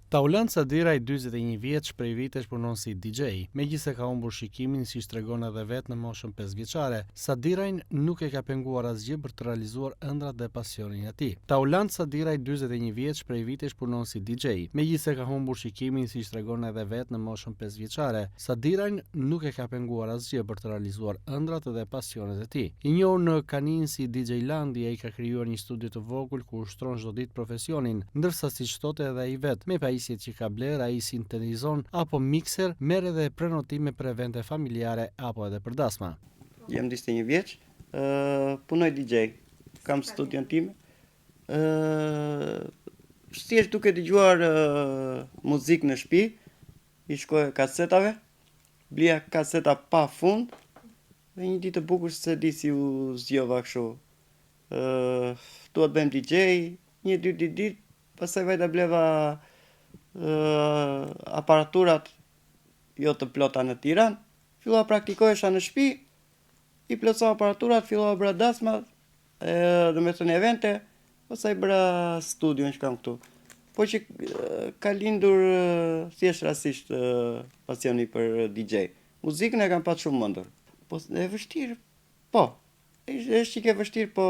Taulant Sadiraj, 41 vjeç, prej vitesh punon si DJ, megjithëse ka humbur shikimin, siç tregon edhe vetë në moshën 5 vjeçare. Sadirajn nuk e ka penguar asgjë për të realizuar ëndrrat dhe pasionin e tij. Taulant Sadiraj, 41 vjeç, prej vitesh punon si DJ, megjithëse ka humbur shikimin, siç tregon edhe vetë në moshën 5 vjeçare. Sadirajn nuk e ka penguar asgjë për të realizuar ëndrrat dhe pasionet e tij. I njohur në Kaninë si DJ Landi, ai ka krijuar një studio të vogël ku ushtron çdo ditë profesionin, ndërsa siç thotë edhe ai vetë, me pajisjet që ka blerë ai sintetizon apo mikser, merr edhe prenotime për evente familjare apo edhe për dasma. Jam 41 vjeç, punoj DJ, kam studion time. Thjesht duke dëgjuar muzikë në shtëpi, I shkoja kasetave, blija kaseta pa fund dhe një ditë të bukur s'e di si u zgjova kështu. Ë, dua të bëhem DJ, një dy ditë ditë, pastaj vajta bleva ë aparaturat jo të plota në Tiranë, fillova praktikohesha në shtëpi, i plotësova aparaturat, fillova bëra dasma, E, domethënë evente, pastaj bëra studion që kam këtu. Po që ka lindur thjesht rastisht pasioni për DJ. Muzikën e kam pas shumë ëndërr. Po e vështirë, po. Është çikë e vështirë, po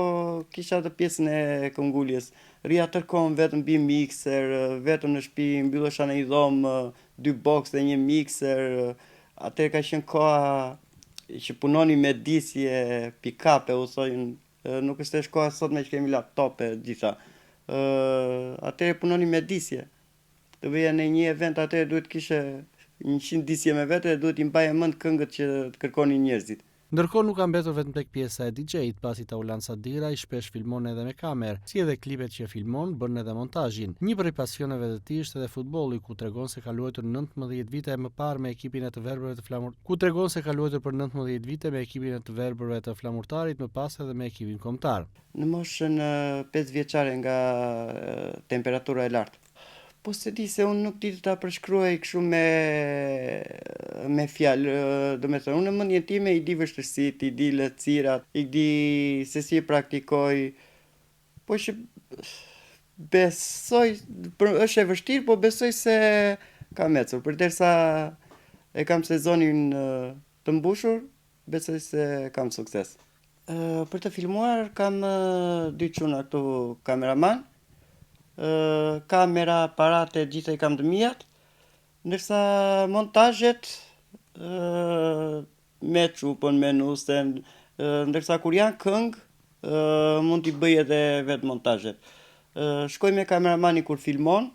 kisha atë pjesën e këmbënguljes. Rrija tërë kohën vetëm mbi mikser, vetëm në shtëpi, mbyllesha në një dhomë, dy box dhe një mikser. Atëherë ka qenë koha që punoni me disqe, pick-up e u thojnë, nuk është është koha sotme që kemi laptop e gjitha. Atëherë punoni me disqe. Të veja në një event atëherë duhet kishe 100 disqe me vete dhe duhet i mbaje mend këngët që të kërkonin njerëzit. Ndërkohë nuk ka mbetur vetëm tek pjesa e DJ-it, pasi Taulant Sadiraj shpesh filmon edhe me kamerë, si edhe klipet që filmon, bën edhe montazhin. Një prej pasioneve të tij është edhe futbolli, ku tregon se ka luajtur 19 vite më parë me ekipin e të verbërve të Flamur ku tregon se ka luajtur për 19 vite me ekipin e të verbërve të Flamurtarit, më pas edhe me ekipin kombëtar. Në moshën 5 vjeçare nga temperatura e lartë. Po s'e di se unë nuk di të ta përshkruaj kështu me me fjalë, domethënë unë në mendjen time i di vështirësitë, i di lehtësirat, i di se si e praktikoj, po që besoj, për, është e vështirë, po besoj se kam ecur, përderisa e kam sezonin të mbushur, besoj se kam sukses. Për të filmuar kam dy çuna këtu kameraman, kamera, aparate, gjitha i kam të miat, ndërsa montazhet me çupën, me nusen, ndërsa kur janë këngë, mund t'i bëj edhe vetë montazhet. Shkoj me kameramanin kur filmon,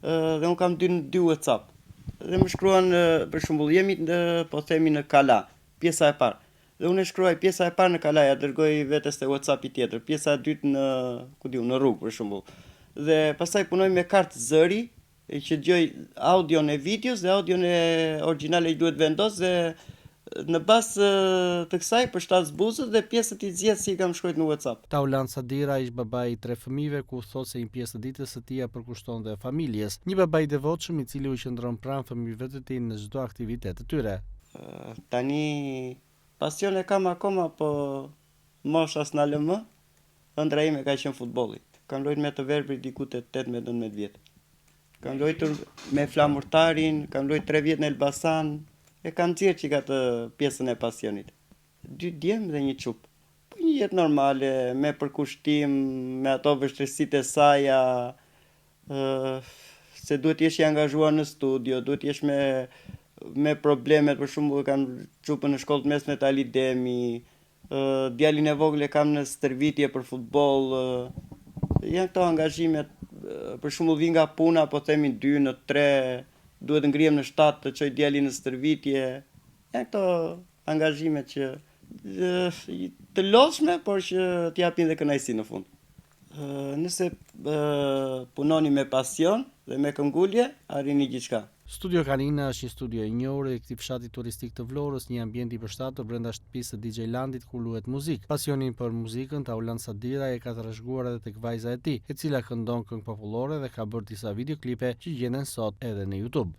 dhe unë kam dy dy WhatsApp. Dhe më shkruan për shembull jemi në, po themi në Kala, pjesa e parë. Dhe unë e shkruaj pjesa e parë në Kala, ja dërgoj vetes te WhatsAppi tjetër, pjesa e dytë në, ku di unë, në rrugë për shembull. Dhe pastaj punoj me kartë zëri, e që dëgjoj audion e videos dhe audion e origjinale që duhet vendos dhe në bazë të kësaj përshtas buzët dhe pjesët i zgjedh si i kam shkruajt në WhatsApp. Taulant Sadiraj është babai i tre fëmijëve ku thotë se një pjesë të ditës së tij ia përkushton dhe familjes. Një baba i devotshëm i cili u qëndron pranë fëmijëve të tij në çdo aktivitet të tyre. Tani pasion e kam akoma po mosha s'na lë më, ëndrra ime ka qenë futbolli. Kam luajtur me të verbrit diku te 18-19 vjet. Kam luajtur me Flamurtarin, kam luajtur 3 vjet në Elbasan, e kam nxjerrë çik atë pjesën e pasionit. Dy djem dhe një çupë. Po një jetë normale, me përkushtim, me ato vështirësitë e saja, se duhet të jesh i angazhuar në studio, duhet të jesh me me problemet, për shembull kam çupën në shkollë të mesme te Ali Demi, djalin e vogël e kam në stërvitje për futboll, janë këto angazhimet, për shembull vi nga puna, po themi 2 në 3, duhet të ngrihem në 7 të çoj djalin në stërvitje, janë këto angazhimet që të lodhshme, por që të japin dhe kënaqësi në fund. Nëse punoni me pasion dhe me këmbëngulje, arrini gjithçka. Studio Kanina është një studio e njohur e këtij fshati turistik të Vlorës, një ambient i përshtatur brenda shtëpisë së DJ Landit ku luhet muzikë. Pasionin për muzikën Taulant Sadiraj e ka trashëguar edhe tek vajza e tij, e cila këndon këngë popullore dhe ka bërë disa videoklipe që gjenden sot edhe në YouTube.